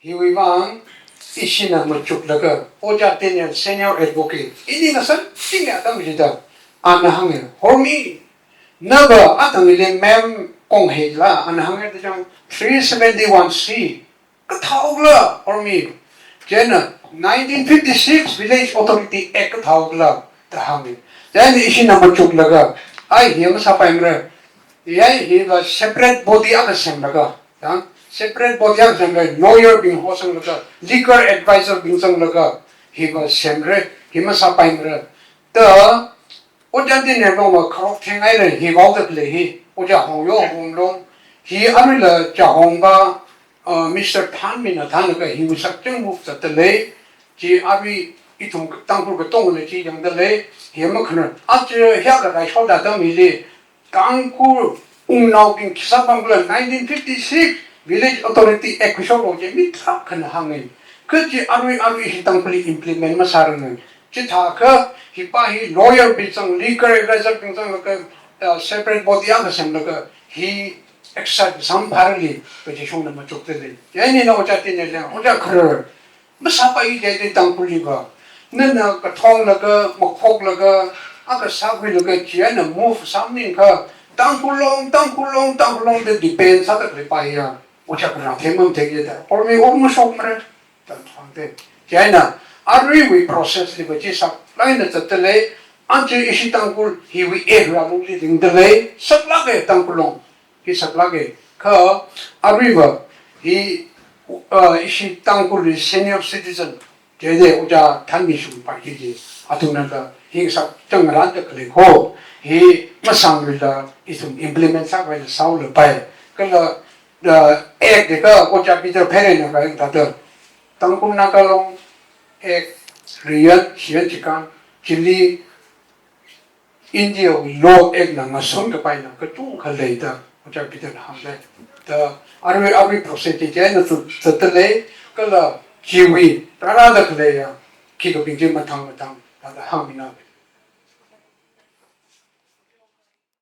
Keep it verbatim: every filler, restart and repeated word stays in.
Hiwui vang, ishina machuklaga, Ojā Daniel Senior Advocate, ini ngasān chingya atam chida, ana hānga, Hormi, nava atangli mem kong heila, ana hānga da chang, three seventy-one C, kathāhaokhala, Hormi. Chieina, nineteen fifty-six Village Authority Act kathāhaokhala, da hānga. Chieina ishina machuklaga, ai hi masāpaimara, ai hiva separate body akha semlaga, ya, separate body akha semlaga, lawyer bing hosanglaga, legal advisor bing zanglaga, hiva semra, hi masāpaimara. Da, Ojā Daniel Longma kharok theng ai lei, hi vaoda khalei hi, Ojā Hongyo Hongmlong, hi aruila Chahongba, uh, Mister Thanmina thānlaga hi masakchang move zatda lei, chi arui ithum Tangkhul katongali chi yangda lei, hi makhanar, aja hi akha raishoda atam hili, Tangkhul wungnaobing khisā pamkhala nineteen fifty-six Village Authority Act khuishoklo chi mi tarākhana hānga. Kha chi arui arui hi Tangkhulli implement masāranga. Chithākha hipa hi lawyer bing zang, legal advisor bing zanglaga, uh, separate body akha semlaga hi exercise samphangli, kaji shongna machukda lei. Chieina Ojā Daniel Longma, Ojā kharar, masāpai jida Tangkhulliva. Nana kathonglaga, makhoklaga, akha sākhuilaga, chieina move sāmaningakha, Tangkhul Long, Tangkhul Long, Tangkhul Long da depend sāda khalei paiya. Ojā kharar themam themya da. Hormi ot mashokmara, da hāngda. Chieina, aruiwui process liva chi saklāk eina zatda lei, aja ishi Tangkhul hiwui area lungli ringda lei, saklāka Tangkhul Long. Hi saklāka, kha aruiva hi, uh, ishi Tangkhulli senior citizen, chieina Ojā Thanmi shungpai kiji, athumnala hi sakchang randa khalei kho, hi masāngluila ithum implement sākhavai sālapai. Kala, uh, act de kha Ojā Peter Pherena kahai thāda, Tangkhul Naga Long Act, riyan, shiyan chikān, chili India wui law act na ngasun kapaina kachungkha lei da, Ojā Peter na hāngda. Da arui, arui process chi chieina zatda lei, kala chiwui rārada khaleiya, khikha bing chi mathang mathang, da hāngmina.